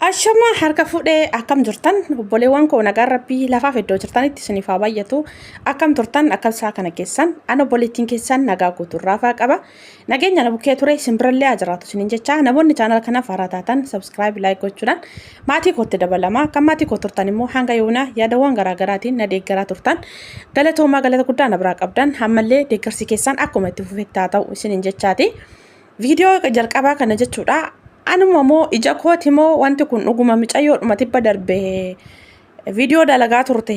Ashama harka fuudhee akkam jirtan obboleewwan koo nagaan rabbii lafaaf iddoo jirtanitti isiniif haa baay'atu akkam turtan akkam isaa kana keessan an obboleettiin keessan nagaa guutuun raafaa qaba nageenya na bukkee ture isin birallee haa jiraatu isiniin jecha namoonni chaanal kanaaf haaraa taatan sabskiraayib laayik gochuudhaan maatii kootti dabalama kan maatii koo turtan immoo hanga yoonaa yaadawwan garaagaraatiin na deeggaraa turtan galatoomaa galata guddaa na biraa qabdan ammallee deeggarsi keessan akkuma itti fufetti haa ta'u isiniin jechaati. Viidiyoo jalqabaa kana jechuudha. Anuma moo ija kooti moo wanti kun dhuguma micayyoodhuma tibba darbe viidiyoo dalagaa turte.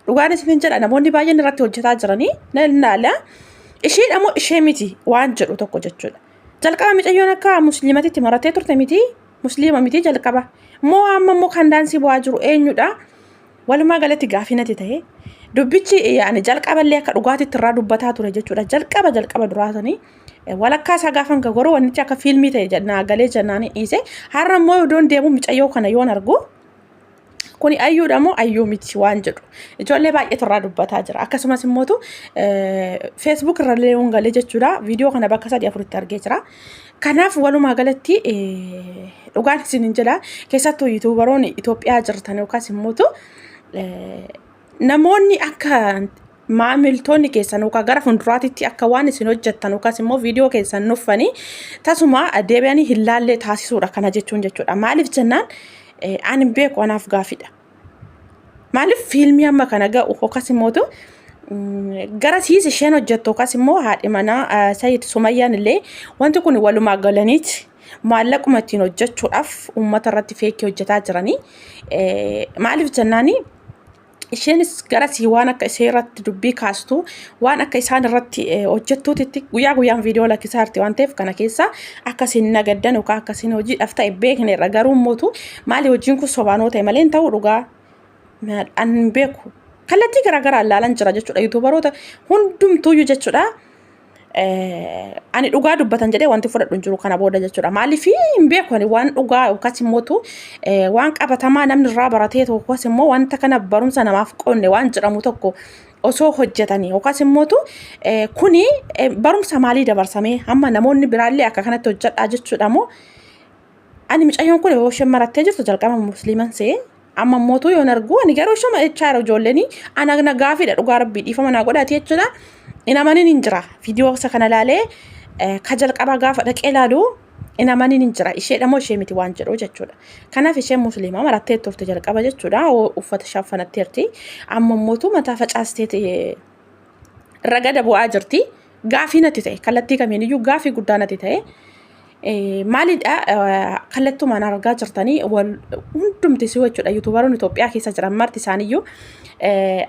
Dhugaan isiniin jedha namoonni baay'een irratti hojjetaa jiranii na ilaala. Isheedha moo ishee miti waan jedhu tokko jechuudha. Jalqaba micayyoon akka musliimatitti maratee turte miti musliima miti jalqaba. Moo amma immoo kan daansii bu'aa jiru eenyudha? Walumaa galatti gaafii natti ta'e dubbichi ani jalqaballee akka dhugaatitti irraa dubbataa ture jechuudha. Jalqaba jalqaba duraatanii walakkaa isaa gaafan gagoruu wannichi akka fiilmii ta'e naa galee jennaan dhiise. Har'a immoo odoon deemu micayyoo kana yoon argu kuni ayyuudha moo ayyuu miti waan jedhu ijoollee baay'eetu irraa dubbataa jira. Akkasumas immootu feesbuuk irra illee yoon galee jechuudha viidiyoo kana bakka sadii afuritti argee jira. Kanaaf walumaa galatti dhugaan isin hin jedha keessattuu yuutuubaroonni Itoophiyaa jirtan yookaas immootu namoonni akka maamiltoonni keessan yookaan gara fuulduraatitti akka waan isin hojjettan yookaas immoo viidiyoo keessan nuffanii tasuma deebi'anii hin laallee taasisuudha kana jechuun jechuudha. Maaliif jennaan ani hin beeku anaaf gaafidha. Maaliif fiilmii amma kana ga'u yookaas immootu gara siis isheen hojjettu yookaas immoo haadhi manaa Sayid Sumayyaan illee wanti kun walumaa galaniiti maallaquma ittiin hojjechuudhaaf uummata irratti feekii hojjetaa jiranii. Maaliif jennaani isheenis gara sii waan akka ishee irratti dubbii kaastu waan akka isaan irratti hojjettuutitti guyyaa guyyaan viidiyoo lakkisaa jirti waan ta'eef kana keessa akka isin nagaddan yookaan akka isin hojiidhaaf ta'e beekneerra garuu immootu maali hojiin kun sobaanoo ta'e malee hin ta'u dhugaa an hin beeku kallattii garaagaraa ilaalan jira jechuudha yuutuubaroota hundumtuuyyuu jechuudha. Ani dhugaa dubbatan jedhee wanti fudhadhu hin jiru kana booda jechuudha. Maaliif hin beeku ani waan dhugaa yookaas immoo waan qabatamaa namni irraa baratee yookaas immoo wanta kana barumsa namaaf qoonne waan jedhamu tokko osoo hojjetanii yookaas immoo kuni barumsa maalii dabarsamee hamma namoonni biraallee akka kanatti hojjedhaa jechuudha moo ani mucayyoon kun yoo isheen marattee jirtu jalqaba musliiman see amma mootuu yoon argu ani garuu ishuma jechaa jira ijoolleen ana na gaafiidha dhugaa rabbii dhiifama naa godhaati jechuudha hin amanin hin jira viidiyoo isa kana laalee ka jalqabaa gaafa dhaqee laalu hin amanin hin jira isheedha moo ishee miti waan jedhu jechuudha kanaaf isheen musliimaa marattee turte jalqaba jechuudha uffata shaffanatteerti amma mootuu mataa facaastee ragada bu'aa jirti. Gaafii natti ta'e kallattii kamiin iyyuu gaafii guddaa natti ta'e. Maalidha kallattumaan argaa jirtanii hundumti isii jechuudha yuutuubaroonni Itoophiyaa keessa jiran marti isaaniiyyuu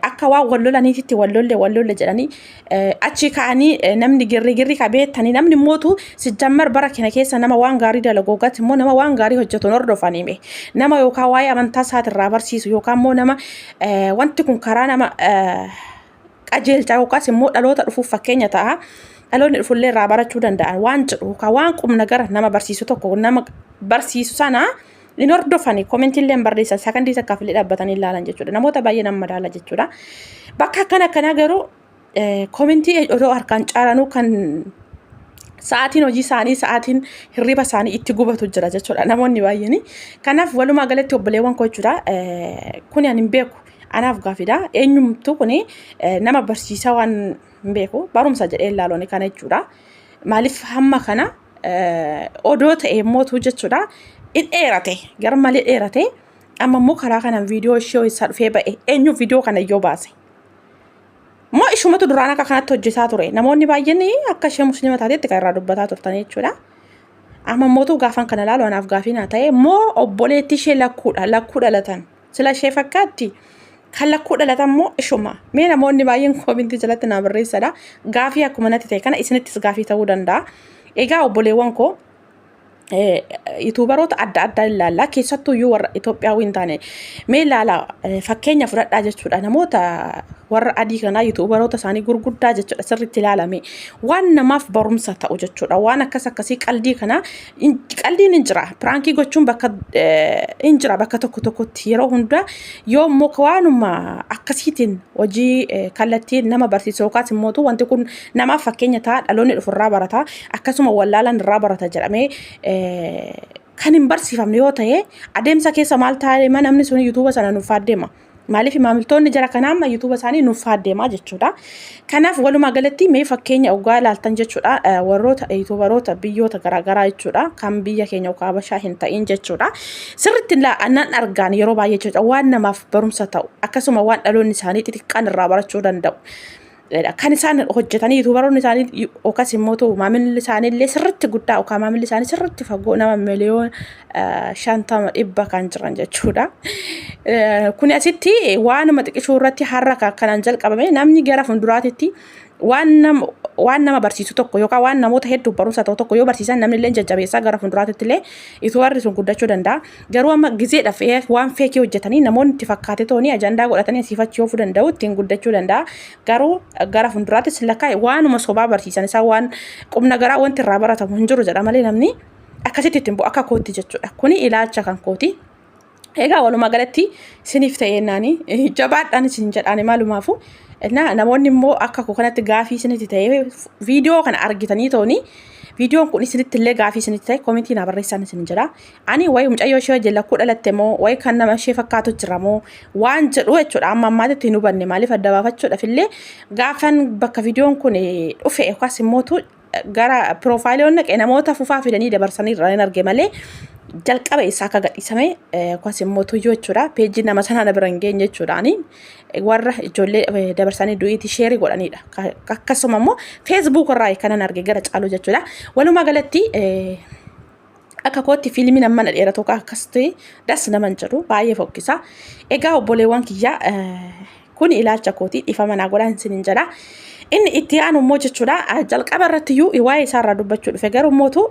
akka waan wal lolaniititti wal lolle wal lolle jedhanii achi ka'anii namni girri girri ka beektanii namni mootu sijjammar bara kana keessa nama waan gaarii dalagu gati immoo nama waan gaarii hojjetu hin hordofanii nama yookaan waa'ee amantaa isaatirraa barsiisu yookaan immoo nama wanti kun karaa nama qajeelcha yookaas immoo dhaloota dhufuuf fakkeenya ta'a. Dhaloonni dhufullee irraa barachuu danda'an waan jedhu yookaan waan qubna gara nama barsiisu tokko nama barsiisu sana hin hordofani komentii illee hin barreessan sakandii takkaaf illee dhaabbatanii ilaalan jechuudha. Namoota baay'ee nama madaala jechuudha. Bakka akkana akkanaa garuu komentii odoo harkaan caalanuu kan sa'aatiin hojii isaanii sa'aatiin hirriba isaanii itti gubatu jira jechuudha namoonni baay'een. Kanaaf walumaa galatti obboleewwan koo jechuudha kuni ani hin beeku. Anaaf gaafidha. Eenyumtuu kuni nama barsiisaa waan hin beeku. Barumsa jedhee ilaalu kana jechuudha. Maaliif hamma kana odoo ta'e mootuu jechuudha. In dheerate gar malee dheerate. Amma immoo karaa kanaan viidiyoo ishee isaa dhufee ba'e eenyu viidiyoo kana yoo baase. Moo ishumatu duraan akka kanatti hojjetaa ture. Namoonni baay'een akka ishee musliima taatetti kan irraa dubbataa turtan jechuudha. Amma mootuu gaafan kana ilaalu anaaf gaafii naa ta'e moo obboleettii ishee lakkuudha lakkuu dhalatan. Sila ishee fakkaatti kan lakkuu dhalatan immoo ishuma. Mee namoonni baay'een koomintii jalatti naa barreessadha. Gaafii akkuma natti ta'e kana isinittis gaafii ta'uu danda'a. Egaa obboleewwan koo yuutuubaroota adda addaa ilaalla. Keessattuu iyyuu warra Itoophiyaawii hin taane mee ilaala fakkeenya fudhadhaa jechuudha. Namoota warra adii kanaa yuutuubaroota isaanii gurguddaa jechuudha sirriitti ilaalame waan namaaf barumsa ta'u jechuudha. Waan akkas akkasii qaldii kana qaldiin hin jira. Piraankii gochuun bakka hin jira bakka tokko tokkotti yeroo hunda yoo immoo waanuma akkasiitiin hojii kallattiin nama barsiisu yookaas immoo wanti kun namaaf fakkeenya ta'a dhaloonni dhufu irraa barata akkasuma wallaalaan irraa barata jedhamee Kan hin barsiifamne yoo ta'e adeemsa keessa maal ta'aa deema namni sun yuutuuba sana nuffaa deema. Maaliif maamiltoonni jara kanaa amma yuutuuba isaanii nuffaa deemaa jechuudha. Kanaaf walumaa galatti mee fakkeenya oggaa ilaaltan jechuudha warroota yuutuubaroota biyyoota garaagaraa jechuudha kan biyya keenya yookaan Habashaa hin ta'in jechuudha. Sirriitti nan argaan yeroo baay'ee jechuudha waan namaaf barumsa ta'u akkasuma waan dhaloonni isaanii xixiqqaan irraa barachuu danda'u. Kan isaan hojjetanii yuutuubaroonni isaanii yookaas immoo ta'u maamilli isaanii illee sirriitti guddaa yookaan maamilli isaanii sirriitti fagoo nama miliyoona 50 100 kan jiran jechuudha. Kuni asitti waanuma xiqishuu irratti har'a kanaan jalqabame namni gara fuulduraatitti waan nama waan nama barsiisu tokko yookaan waan namoota hedduu barumsa ta'u tokko yoo barsiisan namni illee jajjabeessaa gara fuulduraatitti illee yuutuubarri sun guddachuu danda'a. Garuu amma gizeedhaaf waan feekii hojjetanii namoonni itti fakkaate toonii ajandaa godhatanii asiif achi oofuu danda'u ittiin guddachuu danda'a. Garuu gara fuulduraattis lakkaa'e waanuma sobaa barsiisan isaa waan qubna garaa wanti irraa baratamu hin jiru jedha malee namni akkasitti ittiin bu'u akka kootti jechuudha. Kuni ilaalcha kan kooti. Egaa walumaa galatti isiniif ta'ee naani jabaadhaan isin jedhaani maalumaafu namoonni immoo akka koo kanatti gaafii isinitti ta'ee viidiyoo kana argitanii tooni viidiyoon kun isinitti illee gaafii isinitti ta'e komentii naa barreessaan isin jedha. Ani wayi mucayyoo ishee wajjin lakkuu dhalatte moo wayi kan nama ishee fakkaatu jira moo waan jedhu jechuudha amma ammaatti hin hubanne maaliif adda baafachuudhaaf illee gaafan bakka viidiyoon kun dhufe yookaas immootu gara piroofaayilii naqe namoota fufaa fidanii dabarsanii irraa hin arge malee jalqaba isaa akka gadhiisame yookaas immoo tuyyuu jechuudha peejii nama sanaa na bira hin geenye jechuudhaani warra ijoollee dabarsanii du'iitii sheerii godhanidha akkasuma immoo feesbuuk irraa kanan arge gara caalu jechuudha walumaa galatti akka kootti fiilmiin amma na dheeratu akkas ta'e das naman jedhu baay'ee fokkisa egaa obboleewwan kiyyaa kun ilaalcha kooti dhiifama naa godhaan isiniin jedha. Inni itti aanu immoo jechuudha jalqaba irratti iyyuu waa'ee isaa irraa dubbachuu dhufe garuu mootu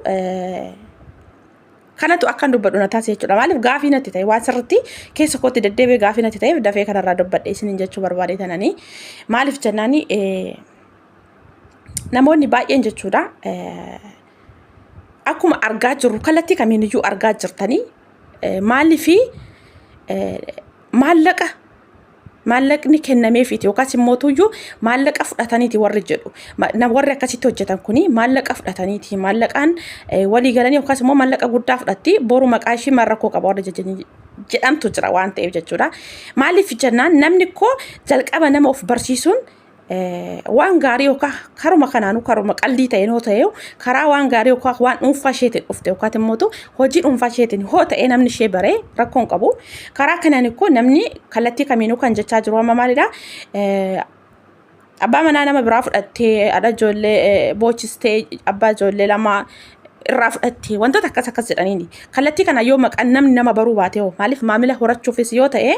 kanatu akkan dubbadhu na taasise jechuudha. Maaliif gaafii natti ta'e waan sirriitti keessa kootti deddeebi'ee gaafii natti ta'eef dafee kanarraa dubbadhe isiniin jechuu barbaade tananii. Maaliif jennaani namoonni baay'een jechuudha akkuma argaa jirru kallattii kamiiniyyuu argaa jirtanii maaliifi maallaqa maallaqni kennameefiiti yookaas immoo tuyyuu maallaqa fudhataniiti warri jedhu warri akkasitti hojjetan kuni maallaqa fudhataniiti maallaqaan walii galanii yookaas immoo maallaqa guddaa fudhatti boru maqaa ishii maal rakkoo qaba warri jedhamtu jira waan ta'eef jechuudha. Maaliif jennaan namni koo jalqaba nama of barsiisuun waan gaarii yookaan karuma kanaanuu karuma qaldii ta'een hoo ta'e karaa waan gaarii yookaan waan dhuunfaa isheetiin dhufte yookaan immoo hojii dhuunfaa isheetiin hoo ta'e namni ishee baree rakkoo hin qabu. Karaa kanaan ikkoo namni kallattii kamiinuu kan jechaa jiru amma maalidha? Abbaa manaa nama biraa fudhattee haadha ijoollee boochistee abbaa ijoollee lama irraa fudhattee wantoota akkas akkas jedhaniini. Kallattii kana yoo maqaan namni nama baruu baate hoo maaliif maamila horachuufis yoo ta'e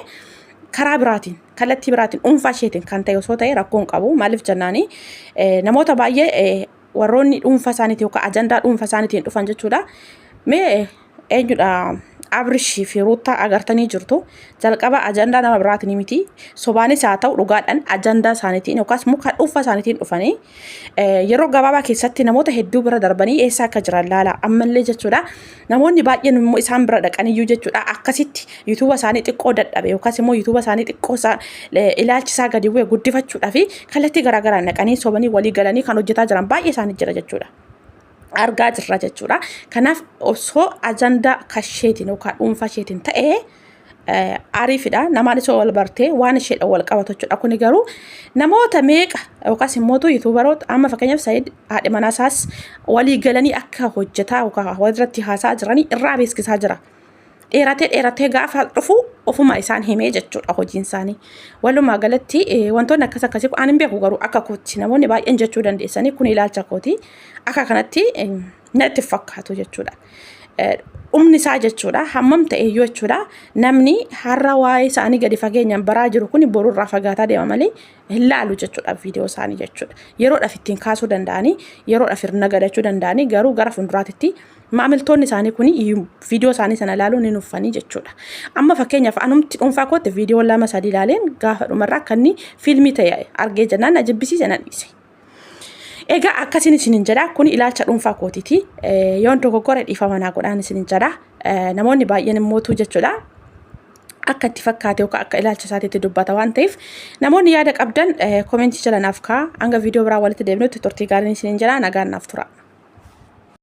karaa biraatiin kallattii biraatiin dhuunfaa isheetiin kan ta'e osoo ta'e rakkoo hin qabu. Maaliif jennaani namoota baay'ee warroonni dhuunfaa isaaniitiin yookaan ajandaa dhuunfaa isaaniitiin dhufan jechuudha. Mee eenyudha Abrishii fi Ruuttaa agartanii jirtu. Jalqaba ajandaa nama biraatiin miti. Sobaanis haa ta'u dhugaadhaan ajandaa isaaniitiin yookaas immoo kan dhuunfaa isaaniitiin dhufanii yeroo gabaabaa keessatti namoota hedduu bira darbanii eessa akka jiran laala ammallee jechuudha. Namoonni baay'een immoo isaan bira dhaqaniyyuu jechuudha akkasitti yuutuuba isaanii xiqqoo dadhabe yookaas immoo yuutuuba isaanii xiqqoo isaa ilaalchi isaa gadi bu'e guddifachuudhaa fi kallattii garaagaraan dhaqanii sobanii walii galanii kan hojjetaa jiran baay'ee isaanii jira jechuudha. Argaa jirra jechuudha. Kanaaf osoo ajandaa kasheetiin yookaan dhuunfaa isheetiin ta'ee ariifidha. Namaan isoo wal bartee waan isheedha wal qabatu jechuudha. Kuni garuu namoota meeqa yookaas immoo yuutuubaroota amma fakkeenyaaf Sayid haadhi manaa isaas walii galanii akka hojjetaa yookaan walirratti haasaa jiranii irraa beeksisaa jira. Dheeratee dheeratee gaafa dhufu ofuma isaan himee jechuudha hojiin isaanii. Walumaa galatti wantoonni akkas akkasii kun ani hin beeku garuu akka kootti namoonni baay'een jechuu dandeessanii kun ilaalcha kooti. Akka kanatti natti fakkaatu jechuudha. Dhumni isaa jechuudha hammam ta'e iyyuu jechuudha namni har'a waa'ee isaanii gadi fageenyaan baraa jiru kun boru irraa fagaataa deema malee hin laalu jechuudha viidiyoo isaanii jechuudha. Yeroodhaaf ittiin kaasuu danda'anii yeroodhaaf irra gadachuu danda'anii garuu gara fuulduraatitti maamiltoonni isaanii kun viidiyoo isaanii sana ilaaluu ni nuffanii jechuudha. Amma fakkeenyaaf anumti dhuunfaa kootti viidiyoo lama sadii ilaaleen gaafa dhumarraa akka inni fiilmii ta'e argee jennaan na jibbisiise na dhiise. Egaa akkasiin isinin jedha kun ilaalcha dhuunfaa kootiiti. Yoon dogoggore dhiifama naa godhaan isinin jedha. Namoonni baay'een immootu jechuudha. Akka itti fakkaate yookaan akka ilaalcha isaatiitti dubbata waan ta'eef namoonni yaada qabdan komentii jala naaf kaa'aa. Hanga viidiyoo biraa walitti deebinutti turtii gaariin isinin jedha nagaan naaf tura.